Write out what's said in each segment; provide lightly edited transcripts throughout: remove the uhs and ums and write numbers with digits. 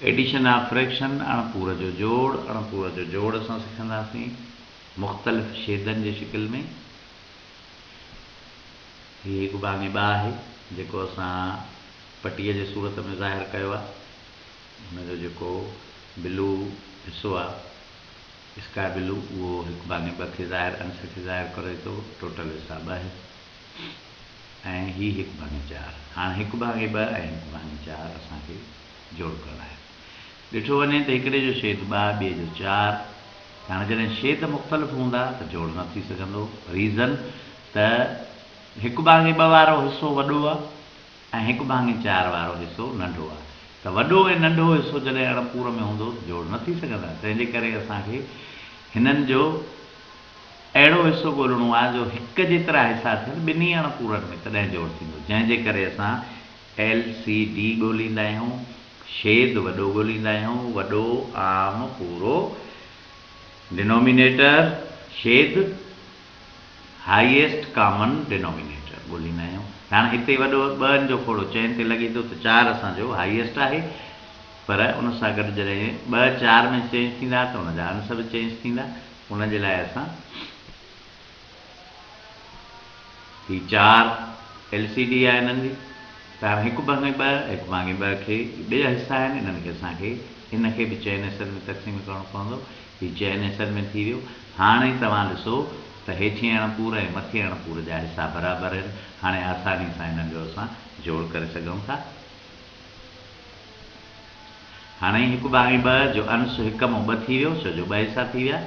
Edition of fraction, اڻپور جو جوڙ، اڻپور جو جوڙ اسان سکنداسين مختلف شيدن جي شڪل ۾. هي هڪ ڀاڱي ٻه آهي جيڪو اسان پٽيء جي صورت ۾ ظاهر ڪيو آهي. هن جو جيڪو بلو حصو آهي، اسڪاء بلو، اهو هڪ ڀاڱي ٻه کي ظاهر، انس کي ظاهر ڪري ٿو. ٽوٽل حصا ٻه آهن ۽ هي هڪ ڀاڱي چار. هاڻ هڪ ڀاڱي ٻه ۽ هڪ ڀاڱي چار اسان کي جوڙ ڪرڻا آهن. ڏٺو وڃي ته هڪڙي جو شيد ٻه، ٻئي جو چار. هاڻ جڏهن شيد مختلف هوندا ته جوڙ نه ٿي سگهندو. ريزن ته هڪ ڀاڱي ٻه وارو حصو وڏو آ ۽ هڪ ڀاڱي چار وارو حصو ننڍو آ ته وڏو ۽ ننڍو حصو جڏهن اڻ پور ۾ هوندو ته جوڙ نه ٿي سگهندا. تنهن جي ڪري اسان کي هنن جو اهڙو حصو ڳولڻو آ جو هڪ جيترا حصا ٿين ٻنهي اڻ پورن ۾ تڏهن جوڙ ٿيندو. جنهن جي ڪري اسان ايل سي ڊي ڳوليندا آهيون، شيد وڏو ڳوليندا آهيون، وڏو، عام، پورو، ڊنومينيٽر، شيد، هائيسٽ ڪامن ڊنومينيٽر، ڳوليندا آهيون. هاڻ هتي وڏو ٻه جو کوڙو چئن تي لڳي ٿو ته چار اسان جو هائيسٽ آهي پر ان سان گڏ جڏهن ٻه چار ۾ چينج ٿيندا ته ان جا انس به چينج ٿيندا ان جي لاء اسان هي چار ايل سي ڊي آهي انهن جي ته هاڻي هڪ ڀاڱي ٻه هڪ ڀاڱي ٻه کي ٻه حصا آهن انهن کي اسان کي ان کي به چئن حصن ۾ تقسيم ڪرڻو پوندو هي چئن حصن ۾ ٿي ويو هاڻي توهان ڏسو ته هيٺين اڻ پور ۽ مٿين اڻ پور جا حصا برابر آهن هاڻي آساني سان انهن جو اسان جوڙ ڪري سگهون ٿا هاڻي هڪ ڀاڱي ٻه جو انس هڪ مون ٻه ٿي ويو ڇو جو ٻه حصا ٿي ويا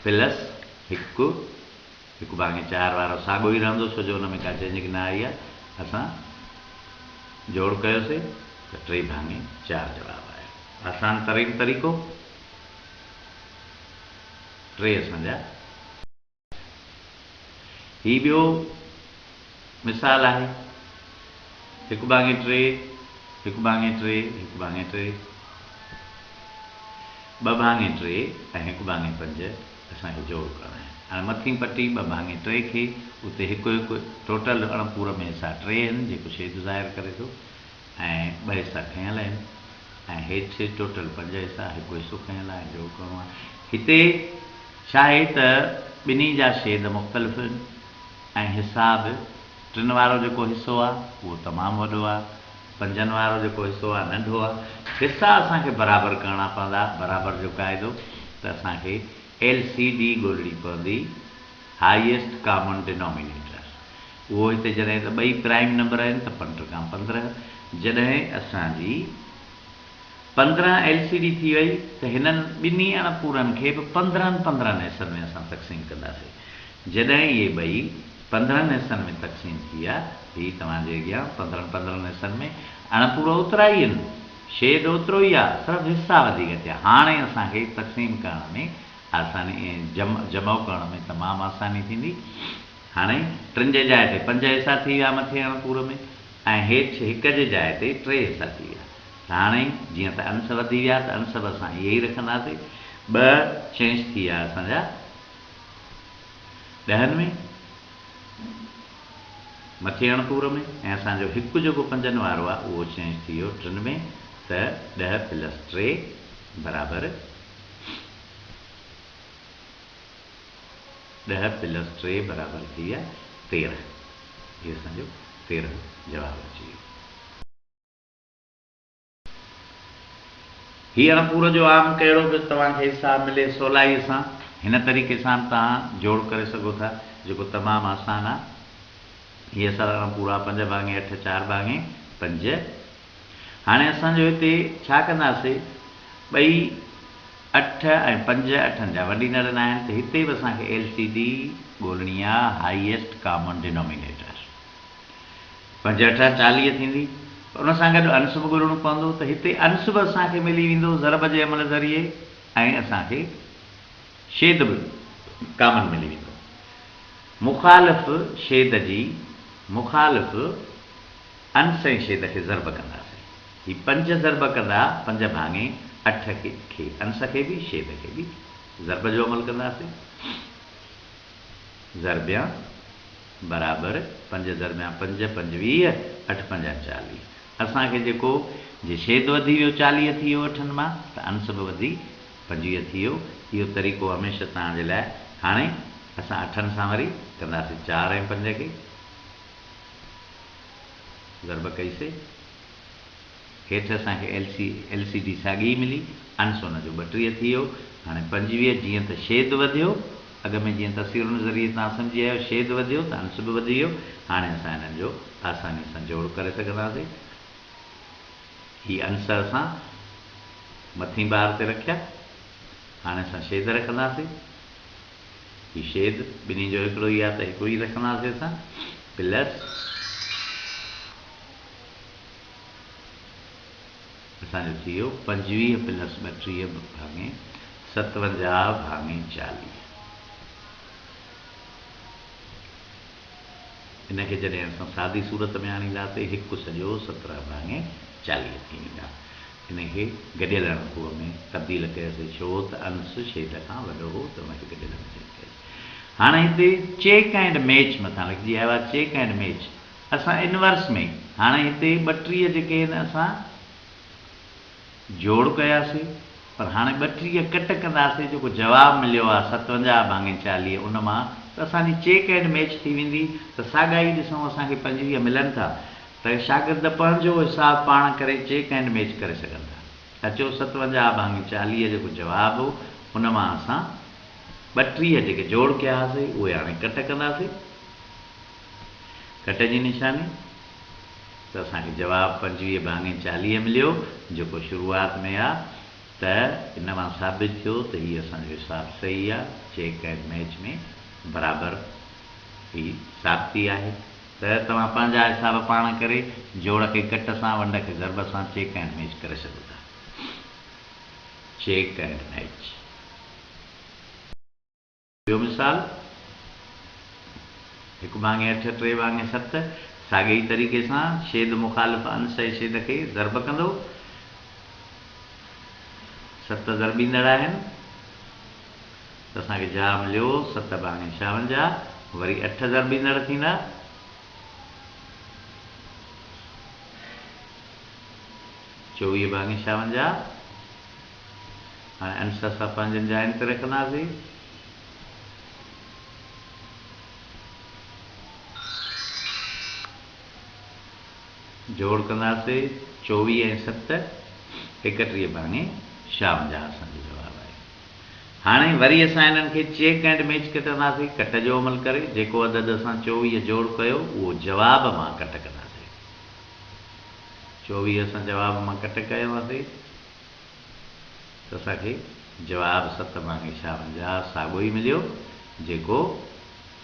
پلس هڪ، هڪ ڀاڱي چار وارو ساڳو ئي رهندو ڇو جو ان ۾ ڪا چينجنگ نه آئي آهي. اسان جوڙ ڪيوسي ته ٽي ڀاڱي چار جواب آيو. آسان ترين طريقو ٽي اسان جا. هي ٻيو مثال آهي. هڪ ڀاڱي ٽي، هڪ ڀاڱي ٽي، هڪ ڀاڱي ٽي، ٻه ڀاڱي ٽي ۽ هڪ ڀاڱي پنج اسان کي جوڙ ڪرڻا آهن. هاڻي مٿين پٽي ٻه ڀاڱي ٽي کي اتي هڪ هڪ ٽوٽل اڻ پور ۾ حصا ٽي آهن جيڪو شيد ظاهر ڪري ٿو ۽ ٻه حصا کنيل آهن ۽ هيٺ ٽوٽل پنج حصا هڪ حصو کنيل آهي ۽ جوڙ ڪرڻو آهي. هتي ڇا آهي ته ٻنهي جا شيد مختلف آهن ۽ حصا به ٽن وارو جيڪو حصو آهي اهو تمام وڏو آهي پنجن وارو جيڪو حصو آهي ننڍو آهي. حصا اسان کي برابر ڪرڻا پوندا، برابر جو قاعدو ته اسان کي ايل سي ڊي ڳولڻي پوندي، هائيسٽ ڪامن ڊينومينيٽر. اهو هتي جڏهن ته ٻئي پرائم نمبر آهن ته پنج ٽڪا 15. جڏهن اسان جي 15 ايل سي ڊي ٿي وئي ته هنن ٻنهي اڻ پورن کي به 15 15 حصن ۾ اسان تقسيم ڪنداسين. جڏهن اهي ٻئي 15 حصن ۾ تقسيم ٿي ويا، هي توهان جي اڳيان 15 15 حصن ۾ اڻ پورو اوترا ئي آهن، شيد اوترو ئي آهي، صرف حصا وڌيڪ ٿيا. هاڻي اسان کي تقسيم ڪرڻ ۾ آساني ۽ جمع ڪرڻ ۾ تمام آساني ٿيندي. هاڻي ٽن جي جاء تي پنج حصا ٿي ويا مٿين اڻ پور ۾ ۽ هيٺ هڪ جي جاء تي ٽي حصا ٿي ويا. ته هاڻي جيئن ته انس وڌي ويا ته انس به اسان اهي ئي رکنداسين. ٻه چينج ٿي ويا اسان جا ڏهن ۾، مٿي اڻ پور ۾، ۽ اسان جو هڪ جيڪو پنجن وارو آهي اهو چينج ٿي ويو ٽن ۾ ته ڏهه پلس ٽي برابر ڏهه پلس ٽي برابر ٿي ويا 13. هي اسان جو 13 جواب اچي ويو. هي اڻ پور جو عام ڪهڙو به توهان کي حساب ملي سولائيء سان هن طريقي سان به توهان جوڙ ڪري سگهو ٿا جيڪو تمام آسان آ. هي اسان اڻ پورا پنج ڀاڱي اٺ چار ڀاڱي پنج. هاڻي اسان جو هتي ڇا ڪنداسي ٻئي اٺ ۽ پنج اٺن جا ونڊيندڙ ناهن ته هتي به اسان کي ايل سي ڊي ڳولڻي آ هائيسٽ ڪامن ڊينومينيٽر. پنج اٺا 40 ٿيندي. پر ان سان گڏ انس به ڳولڻو پوندو ته هتي انس به اسان کي ملي ويندو ضرب جي عمل ذريعي ۽ اسان کي شيد به ڪامن ملي ويندو. مخالف شيد جي مخالف انس ۽ شيد کي ضرب ڪنداسين. هي پنج ضرب ڪندا پنج ڀاڱي اٺ کي انس کي به شيد کي به ضرب جو عمل ڪنداسين. ضربيان برابر پنج ضربيان پنج 25، اٺ پنجا 40. اسان کي جيڪو جي شيد وڌي ويو 40 ٿي ويو اٺن مان ته انس به وڌي 25 ٿي ويو. اهو طريقو هميشه توهان جي لاء. هاڻي اسان اٺن سان وري ڪنداسين 4 ۽ 5 کي ضرب ڪئي سي. هيٺ اسان کي L C L C D ساڳي ئي ملي. انس ان جو 32 ٿي ويو. هاڻي 25 جيئن ته شيد وڌيو، اڳ ۾ جيئن تصويرن ذريعي توهان سمجهي آيو شيد وڌيو ته انس به وڌي ويو. هاڻي اسان انهن جو آساني سان جوڙ ڪري سگهنداسين. هي انس اسان مٿين بار تي رکيا. هاڻي اسان شيد رکنداسين. هي شيد ٻنهي جو هڪڙو ئي آهي ته هڪ ئي رکنداسين اسان پلس اسان جو ٿي ويو 25 پلس 32 ڀاڱي 57 ڀاڱي 40. ان کي جڏهن اسان سادي صورت ۾ آڻينداسين هڪ سڄو 17 ڀاڱي 40 ٿي ويندا. ان کي گڏيل اڻپور ۾ تبديل ڪيوسين ڇو ته انس شيد کان وڏو هو ته ان کي گڏيل ۾ چينج ڪيوسين. هاڻي هتي چيڪ اينڊ ميچ مٿان لکجي آيو آهي چيڪ اينڊ ميچ. اسان انورس ۾ هاڻي هتي 32 جيڪي آهن اسان جوڙ ڪياسين پر هاڻي 32 ڪٽ ڪنداسين جيڪو جواب مليو آهي 57 ڀاڱي 40 ان مان ته اسان جي چيڪ اينڊ ميچ ٿي ويندي ته ساڳا ئي ڏسون اسان کي 25 ملن ٿا ته شاگرد پنهنجو حساب پاڻ ڪري چيڪ اينڊ ميچ ڪري سگهن ٿا. اچو 57 ڀاڱي 40 جيڪو جواب هو ان مان اسان 32 جيڪي جوڙ ڪيا هئاسين اهي هاڻي ڪٽ ڪنداسين. ڪٽ جي نشاني ته اسان کي جواب 25 ڀاڱي 40 مليو جيڪو شروعات ۾ آ ته ان مان ثابت ٿيو ته هي اسان جو حساب صحيح آ، چيڪ اينڊ ميچ ۾ برابر هي ثابتي آهي ته توهان پنهنجا حساب پاڻ ڪري جوڙ کي ڪٽ سان ونڊ کي ضرب سان چيڪ اينڊ ميچ ڪري سگهو ٿا. Check and match. ٻيو مثال، هڪ ڀاڱي اٺ، ٽي ڀاڱي ست، ساڳئي ئي طريقي سان شيد مخالف انس ۽ شيد کي ضرب ڪندو. ست ضربيندڙ آهن ته اسان کي جاء مليو ست ڀاڱي 56، وري اٺ ضربيندڙ ٿيندا. 24 ڀاڱي 56. هاڻي انس اسان پنهنجن جاين تي رکنداسين. جوڙ ڪنداسين 24 ۽ ست، 31 ڀاڱي 56 اسان جو جواب آهي. هاڻي وري اسان انهن کي چيڪ اينڊ ميچ ڪٽنداسين، ڪٽ جو عمل ڪري جيڪو عدد اسان 24 جوڙ ڪيو اهو جواب مان ڪٽ ڪنداسين. 24 اسان جواب مان ڪٽ ڪيوسين. ته اسان کي جواب ست ڀاڱي 56 ساڳيو ئي مليو جيڪو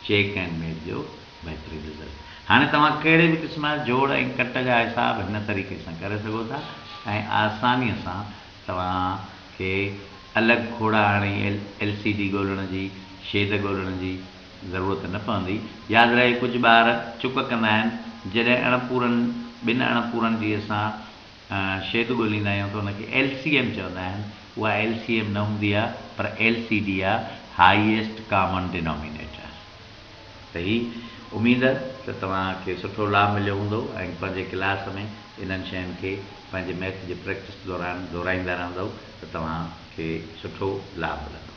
چيڪ اينڊ ميچ جو بهترين رزلٽ. هاڻي توهان ڪهڙي به قسم جا جوڙ ۽ ڪٽ جا حساب هن طريقي سان ڪري سگهو ٿا ۽ آسانيء سان توهان کي الڳ کوڙا هڻي ايل سي ڊي ڳولڻ جي شيد ڳولڻ جي ضرورت نه پوندي. ياد رهي ڪجهه ٻار چڪ ڪندا آهن جڏهن اڻپورن ٻن اڻپورن جي اسان شيد ڳوليندا آهيون ته ان کي ايل سي ايم چوندا آهن، اها ايل سي ايم نه هوندي آهي پر ايل سي ڊي آهي، هائيسٽ ڪامن ڊينومينيٽر. ته هي اميد ته توهان کي سٺو لاڀ مليو هوندو ۽ پنهنجي ڪلاس ۾ انهن شين کي پنهنجي ميٿ جي پريڪٽس دوران دهرائيندا رهندؤ ته توهان کي سٺو لاڀ ملندو.